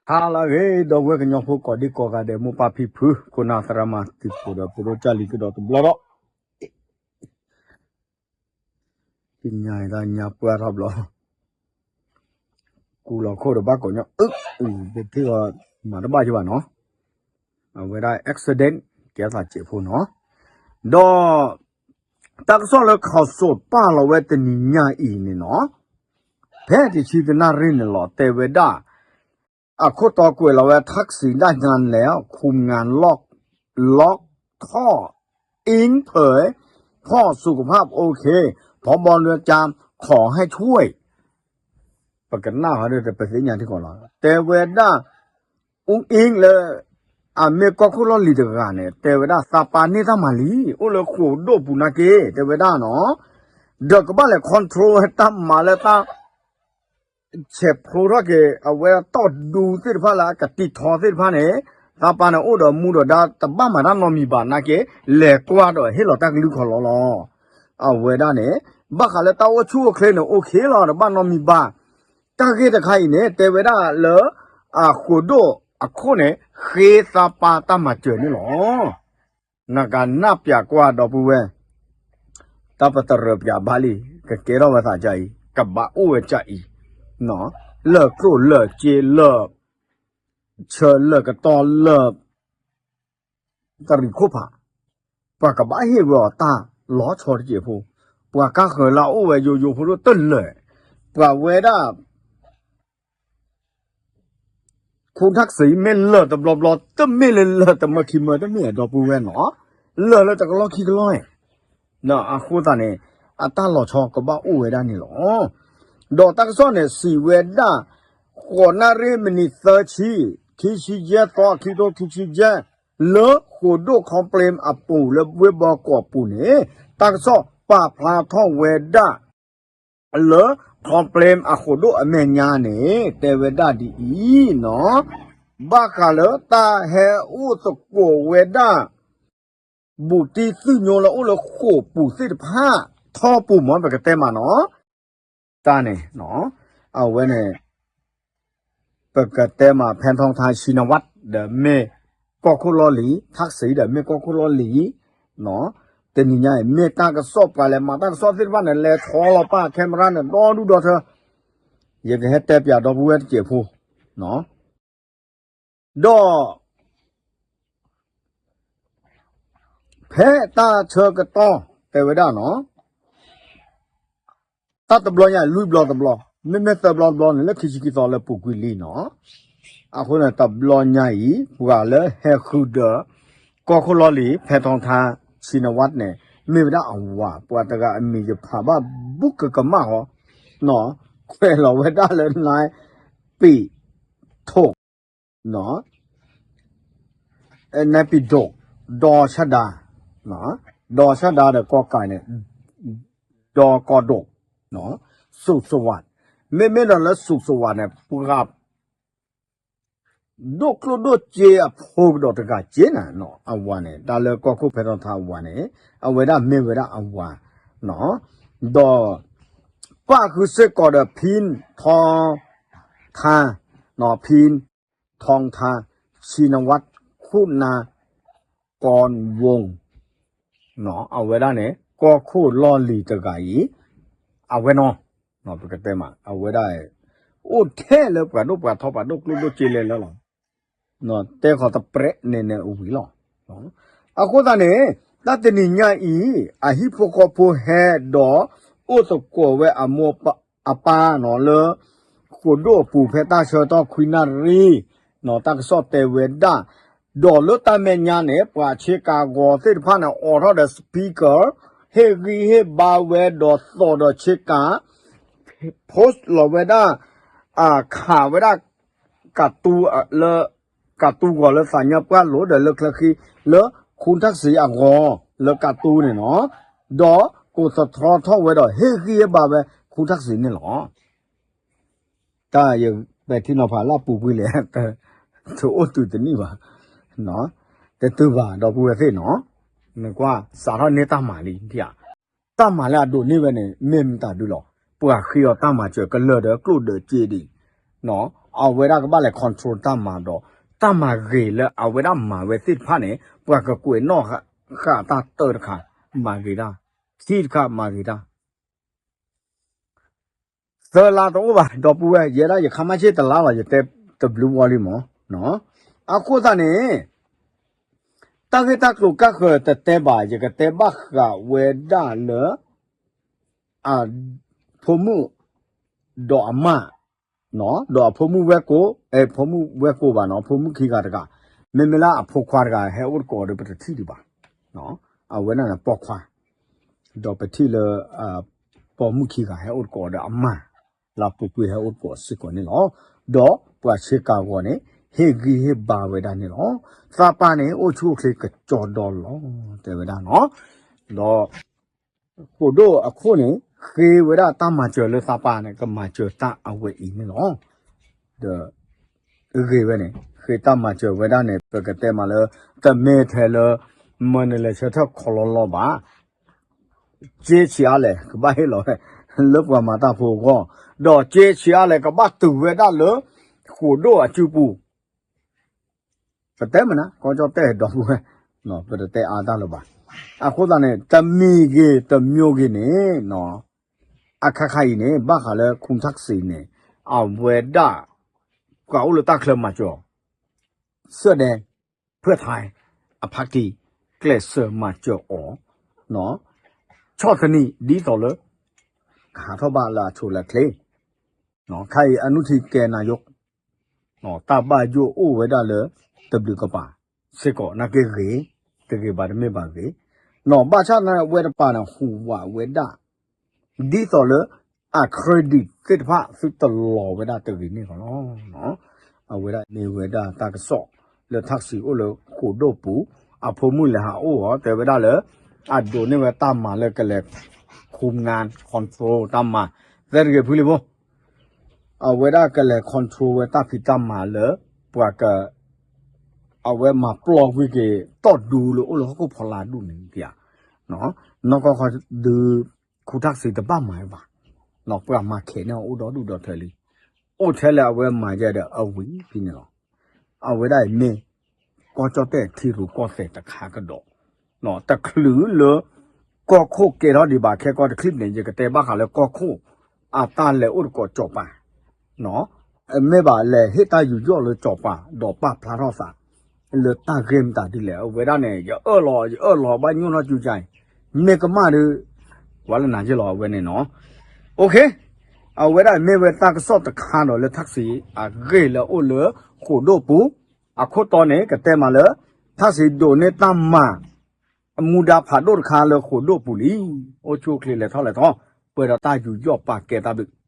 ဟါလၢအဂ့ၤ ဒီပုၢ်ဝဲၢ်ကညီဖိကိးဒံကိးဂၤဒဲး မိၢ်ပၢ်ဖံဖု ခိၣ်နၢ်သရၣ်မုၣ် သုးခိၣ်ဒီးပဒိၣ်ကၢ်လံၤကဒီးတဘျီဒီး ပညါအံၤတၢ်ညါပှၢ်ထီၣ်ဘျီ ကူလီၤခိၣ်ဒီးဘၣ်ကိးညီ အၢ ပထံၣ်လီၤမၤတဘၣ်ယဘၣ်နီၤ အဝဲဒၣ် accident ကဲသးစဲးဖိနီၤ ဒီး တၢ်ကစီၣ်လၢ ข่าวสด ပာ်လီၤဝဲတနံၤညါအံၤန့ၣ်နီၤ ဖဲတဆံတနၣ်ရံၣ်န့ၣ်လီၤ တဲဝဲဒၣ် အခိၣ်တီကွဲးလီၤဝဲ ทักษิณได้งานแล้ว คุมงานลอก ลอกท่อ อิงเผย พ่อสุขภาพโอเค ผบ.เรือนจำ ขอให้ช่วย ပကနၣ်ဟီဒီးပသ့ၣ်ညါထံကီၢ်လီၤ တဲဝဲဒၣ် ဦးအင်း လၢ အမ့ၢ်ကီၢ်ခိၣ်လီၢ်လံၤတဂၤန့ၣ် တဲဝဲဒၣ် သးပၢ်န့ၢ်တၢ်မၤလံ အိၣ်လၢဃိာ်ဒိၣ်ပူၤနာ်က့ တဲဝဲဒၣ်နီၤ ဒီးကဘၣ်လဲၤ control ဝဲတၢ်မၤလၢတၢ် ဆဲးဖျိထီၣ်က့ၤ အဝဲတီၢ်ဒူသ့ၣ်တဖၣ်လၢအကတံာ်ထီသ့ၣ်တဖၣ်န့ၣ် သးပၢ်န့ၣ်အိၣ်ဒီးမူဒီးဒါ တဘၣ်မၤတၢ်နီတမံၤဘၣ်နာ်က့ လဲၤကွၢ်ဒီးဟ့ၣ်လီၤတၢ်ကလုၢ်ခီၣ်လီၤလီၤ အဝဲဒၣ်န့ၣ် ဘၣ်ဃးလၢတၢ်အိၣ်ဆူၣ်အိၣ်ချ့န့ၣ် အိၣ်ခ့လီၤ တဘၣ်နီတမံၤဘၣ် တၢ်ဂ့ၢ်တခါအံၤန့ၣ် တဲဝဲဒၣ်လၢ အဃိာ်ဒိၣ်အခိၣ်န့ၣ် ဃ့သးပၢ်တၢ်မၤစၢၤန့ၣ်လီၤ. နကနၣ်ပျးကွၢ်ဒီပုၢ်ဝဲၢ် တၢ်ပတရၢပျးဘၣ်လံ ကကဲထီၣ်ဝဲသးကါအံၤ ကဘၣ်အိၣ်ဝဲကါအံၤ လၢကျိၣ်လၢစ့လၢ ဆၢလၢကတီၢ်လၢ တရံးခိၣ်ဖး ပှၤကဘၣ်ဟ့ၣ်ဝဲအီၤတၢ်လီၤဆီတစဲးဖိ ပှၤကါဃၢၤလၢအအိၣ်ဝဲယိယိဖိဒိၣ်တလၢာ် ပှၤဝဲဒၣ် ခူထၣ်စံး မ့ၢ်လၢာ်တဘျီဘျီ တမ့ၢ်လၢလၢာ်တမၢခံမၢတမ့ၢ်ဒီပုၢ်ဝဲၢ်နီၤ လၢာ်လၢတကလီၢ်ခံကလီၢ် အဃိသတးန့ၣ် အတၢ်လီၤဆီကဘၣ်အိၣ်ဝဲဒၣ်န့ၣ်လီၤ. ဒီးတၢ်ကစီၣ်န့ၣ် စံးဝဲဒၣ် ဃိးနၣ်ရံၣ်မံးနံးသၢဆံ ခံဆံယဲၢ်သီ ခံထိခံဆံယဲၢ် လၢဃိာ်ဒိၣ် ခီပျ့အပူၤ လၢဝ့ၢ်ဘီကီးပူၤန့ၣ် တၢ်ကစီၣ်ပာ်ဖျါထီၣ်ဝဲဒၣ် လၢ ခီပျ့အဃိာ်ဒိၣ်အမဲာ်ညါန့ၣ် တဲဝဲဒၣ်ဒ်အံၤနီၤ ဘၣ်ဃးလၢတၢ်ဟဲအိၣ်သကိးဝဲဒၣ် ဘူးတံၢ်သုၣ်ညိလၢအိၣ်လၢဃိာ်ပူၤသ့ၣ်တဖၣ် ထီပူၤမ့ၢ်ပကတဲမးနီၤ တၢ်န့ၣ် အဝဲန့ၣ် ပကတဲမး ဖဲထီထါ ရှံနဝး ဒီးမ့ၢ်ကီၢ်ခိၣ်လီၢ်လံၤ ထၣ်စံး ဒီးမ့ၢ်ကီၢ်ခိၣ်လီၢ်လံၤ တနံၤညါအံၤ မ့ၢ်တၢ်ကစီၣ်ပှၤလဲၤမၤတၢ်ကစီၣ်သ့ၣ်တဖၣ်န့ၣ် လဲၤထီလီၤပာ် camera န့ၣ် ဒီဒူၣ်ဒီထၢ ယကဟဲတဲပျးဒီပုၢ်ဝဲၢ်တစဲးဖိ ဒီး ဖဲတၢ်ဆၢကတီၢ် တဲဝဲဒၣ်နီၤ တၢ်တဘျီညါ လွံၢ်ဘျီတဘျီ မ့မ့ၢ်သၢဘျီတဘျီန့ၣ် လၢခံဆံခံသီလၢပူၤကွံာ်လံနီၤ အဃိန့ၣ် တဘျီညါအံၤ ပှၤလၢဟဲဃုဒီး ကီၢ်ခိၣ်လီၢ်လံၤ ဖဲထီထါ ရှံနဝးန့ၣ် မ့ၢ်ဝဲဒၣ်အဝၤ ပှၤတဂၤအမံၤယဖးဘၣ်ဘူးကကမၣ်ဃီ ကွဲးလီၤဝဲဒၣ်လၢ နၢပံးထိး နၢပံးဒိး ဒီဆၣ်ဒါ ဒီဆၣ်ဒါဒီးကီၢ်ကးန့ၣ် ဒီကီၢ်ဒိၣ် စူးစဝး မ့မ့ၢ်ဒီးလၢစူးစဝးန့ၣ် ပှၤ ဒိၣ်ကျိၣ်ဒိၣ်စ့အဖိကဒီးတဂၤက့နၤ အဝၤန့ၣ် တၢ်လၢကီၢ်ခိၣ်ဖဲထီထါအဝၤန့ၣ် အဝဲဒၣ်မ့ၢ်ဝဲဒၣ်အဝၤ ဒီး ပၣ်ဃုာ်စ့ၢ်ကီးဒီး ဖံထီထါ ဖံထီထါ ရှံနဝး ခူၣ်နၢ်ကီၢ်ဝူ အဝဲဒၣ်န့ၣ် ကီၢ်ခိၣ်လီၢ်လံၤတဂၤအံၤ အဝဲနီၤ ပကတဲမး အဝဲဒၣ် အိၣ်ထဲလၢပှၤဒိၣ်ပှၤထီ ပှၤဒိၣ်ကျိၣ်ဒိၣ်စ့လဲၤလၢလီၤ တဲဃီၤတပြဲးန့ၣ်န့ၣ်ဝံၤလီၤ အဃိသတးန့ၣ် တၢ်တနံၤညါအံၤ အဟံၣ်ဖိဃီဖိဟဲဒီး အိၣ်သကိးဝဲအမိၢ်အပၢ်နီၤလၢ ဃိာ်ဒိၣ်အပူၤဖဲတၢ်ဆၢကတီၢ်ခွံနၣ်ရံၣ် တၢ်ကစီၣ်တဲဝဲဒၣ် ဒီးလၢတၢ်မဲာ်ညါန့ၣ် ပှၤဆ့ကၤဂီၤသ့ၣ်တဖၣ်န့ၣ် အိးထီၣ်ဒီး speaker ဟ့ၣ်ဂံၢ်ဟ့ၣ်ဘါဝဲဒီးသိးဒီးဆ့ကၤ post လီၤဝဲဒၣ် အခးဝဲဒၣ် ကးတူးလၢ ကးတူးဂီၤလၢသးညါပှၢ်လိၤဒီးလၢချၢဃံ လၢခူထၣ်စံးအဂီၤ လၢကးတူးန့ၣ်နီၤ ဒီးကိးသတြီထီၣ်ဝဲဒီး ဟ့ၣ်ဂံၢ်ဟ့ၣ်ဘါဝဲခူထၣ်စံးန့ၣ်လီၤ. တၢ်ယပဲာ်ထံနီၤဖးလၢအပူၤကွံာ်လဲၣ် တအိၣ်တုၤတနံၣ်ဘၣ် တတုၤဘၣ်ဒီပုၢ်ဝဲၢ်သ့ၣ်နီၤ နကွၢ် စးထီၣ်န့ၢ်တၢ်မၤလံ တၢ်မၤလၢအဒိးန့ၢ်ဝဲန့ၣ် မ့ၢ်မတၤဒုလီၤ ပှၤဃ့အီၤတၢ်မၤစၢၤကလၢာ်ဒီးကျိၣ်ဒီးစ့ဒံးနီၤ အဝဲဒၣ်ကဘၣ်လဲၤ control တၢ်မၤဒီး တၢ်မၤဂ့ၤလၢအဝဲဒၣ်မၤဝဲသ့ၣ်တဖၣ်န့ၣ် ပှၤကကွဲးနီၣ်ဃာ်တၢ်တၢၢ်တခါ မၤဂ့ၤတၢ်, ခံတခါမၤဂ့ၤတၢ် သၢလါတအိၣ်ဘၣ် ဒီပုၢ်ဝဲၢ် ယဲဒၣ်ယခါမၣ်ဆ့ၣ်တလါလီၤ ယတဲတဘျုးဝီလံမး, အဃိသတးန့ၣ် တၢ်ဂ့ၢ်တၢ်ကျိၤကၢ်ဃၢၤတတဲဘၣ် ယကတဲဘၣ်ဃးဝဲဒၣ်လၢ အဖိမုၣ် ဒီးအမါ ဒီးအဖိမုၣ်ဝဲၢ်ကိာ်, အဲ ဖိမုၣ်ဝဲၢ်ကိာ်ဘၣ်နီၤ ဖိမုၣ်ခံဂၤတဂၤ, မ့မ့ၢ်လၢအဖိခွါတဂၤ ဟဲအိၣ်တကိးဒီးပတထံၣ်ဒံးဘၣ်, အဝဲဒၣ်န့ၣ်ပိာ်ခွါ, ဒီးပထံၣ်လၢ ပိာ်မုၣ်ခံဂၤဟဲအိၣ်တကိးဒီးအမါ, လၢအပူၤကွံာ်ဟဲအိၣ်တကိးစ့ၢ်ကီးန့ၣ်လီၤ. ဒီးပှၤဆ့ကၤဂီၤန့ၣ် ဟ့ၣ်ဂံၢ်ဟ့ၣ်ဘါဝဲဒၣ်န့ၣ်လီၤ. သးပၢ်န့ၣ် အိၣ်ဆူၣ်အိၣ်ချ့ကကၠီဒီလီၤ တဲဝဲဒၣ်နီၤ, ဒီး ဃိာ်ဒိၣ်အခိၣ်န့ၣ် ဃ့ဝဲဒၣ်တၢ်မၤစၢၤလၢသးပၢ်န့ၣ် ကမၤစၢၤတၢ်အဝဲအံၤန့ၣ်လီၤ. ဒီး ဂ့ၤဝဲန့ၣ် ဃ့တၢ်မၤစၢၤဝဲဒၣ်န့ၣ် ပကတဲမးလၢ တမ့ၢ်ထဲလၢ မၢနလဲၤဆၢထၢၣ်ခီလီလီဘၣ်, ကၠ့ဆံးအါလဲၣ် ကဘၣ်ဟ့ၣ်လီၤဝဲ လၢပှၤမၤတၢ်ဖိအဂီၢ်, ဒီးကၠ့ဆံးအါလဲၣ် ကဘၣ်တုၤဝဲဒၣ်လၢ ဃိာ်ဒိၣ်အစုပူၤ ပတဲမနၤ ကီၢ်ကၠီၣ်တဲၣ်ဒီပုၢ်ဝဲၢ်, ပတတဲအါတၢ်လၢၤဘၣ်. အဃိသတးန့ၣ် တမံၤဂ့ၤတမံၤဂ့ၤန့ၣ် အခါခါအံၤန့ၣ် ဘၣ်ဃးလၢ ခူၣ်ထၣ်စံး န့ၣ် အဝဲဒၣ် ပှၤအိၣ်လၢတၢ်ချၢမၤစၢၤအီၤ, စၢၣ်ဒဲ ဖၢၣ်ထါ အဖါတံၢ် ကျဲးစၢးမၤစၢၤအီၤ ဆီၣ်သနံး ဒ်သိးလၢ ကဟးထီၣ်ဘၣ်လၢအဆိလၢအချ့, ခါအံၤ အနုထံကဲနၤယိး တၢ်ဘၣ်ယိၣ်အိၣ်ဝဲဒၣ်လၢ တဘျုးကပၤ စ့ၢ်ကီးနာ်က့ဂ့ၤ, တဂ့ၤဘၣ်တမ့ၢ်ဘၣ်ဂ့ၤ, ဘၣ်ဆၣ်သနာ်က့ဝဲတပၤန့ၣ် ဟူးဝးဝဲဒၣ် ဒ်သိးလၢ အ credit သ့ၣ်တဖၣ် သုတလီၤဝဲဒၣ်တဂ့ၤန့ၣ်လီၤ. အဝဲဒၣ်မ့ၢ်ဝဲဒၣ်တၢ်ကစီၣ်လၢထၣ်စံးအိၣ်လၢဃိာ်ဒိၣ်ပူၤ, အဖိမုၣ်လဲၤဟးအိၣ်အီၤ တဲဝဲဒၣ်လၢ အဒိးန့ၢ်ဝဲတၢ်မၤလၢကလဲၤ ခူမနါ control တၢ်မၤ သၢတဂ့ၤဖုလံဖိ အဝဲဒၣ်ကလဲၤ control ဝဲတၢ်ဖံးတၢ်မၤလၢ ပှၤက အဝဲမၤပျီကွံာ်က့ၤ တီၢ်ဒူလၢအိၣ်လၢဟီၣ်ခိၣ်ဖီလာ်ဒူၣ်န့ၣ်ဧါ, နီၢ်ကီၢ်ခီဒုး ခူၣ်ထၣ်စံးတဘၣ်မၤဘၣ်, ပှၤမၤခဲးန့ၢ်အအိၣ်ဒီဒူၣ်ဒီထၢလံ, အိၣ်ထဲလၢအဝဲမၤယဲဒီးအဝံၤဖဲန့ၣ်လီၤ. အဝဲဒၣ်အံၤမ့ၢ် ကီၢ်ကၠီၣ်တဲၣ်ထံရူၢ်ကီၢ်သဲးတခါကဒီး, တချုးလၢ ကီၢ်ခိၣ်ကဲထီၣ်ဒံးဘၣ် ခဲကီၢ်တချံးန့ၣ် ယကတဲဘၣ်ဃးလၢကီၢ်ခိၣ် အတၢ်လဲၤအိၣ်တကိးစီၤပၤ မ့ၢ်ဘၣ်လဲၤဟ့ၣ်တၢ်ယူးယီၣ်လၢစီၤပၤ ဒီးပာ်ဖျါထီၣ်သး လၢတၢ်ဂ့ၢ်မတၤဒ်လဲၣ် အဝဲဒၣ်န့ၣ် ယအၢၣ်လီၤ ယအၢၣ်လီၤဘၣ်ညိၣ်ထီၣ်ကၠူကၠါအံၤ, မ့ၢ်ကမၣ်ဒီး ပှၤလၢနၤယ့ၢ်လီၤအဝဲန့ၣ်နီၤ. အဝဲဒၣ်မ့ၢ်ဝဲတၢ်ကစီၣ်တခါဒီးလၢထၣ်စံး အဂ့ၢ်လၢအိၣ်လၢဃိာ်ဒိၣ်ပူၤ, အခိၣ်တီန့ၣ် ကတဲမးလၢ ထၣ်စံးဒိးန့ၢ်တၢ်မၤ အမူဒါဖးဒိၣ်တခါလၢဃိာ်ဒိၣ်ပူၤလံ. အိၣ်ဆူၣ်အိၣ်ချ့လဲၤထီၣ်လဲၤထီ ပှဲၤဒီးတၢ်ယူးယီၣ်ပာ်ကဲတၢ်ဘျုး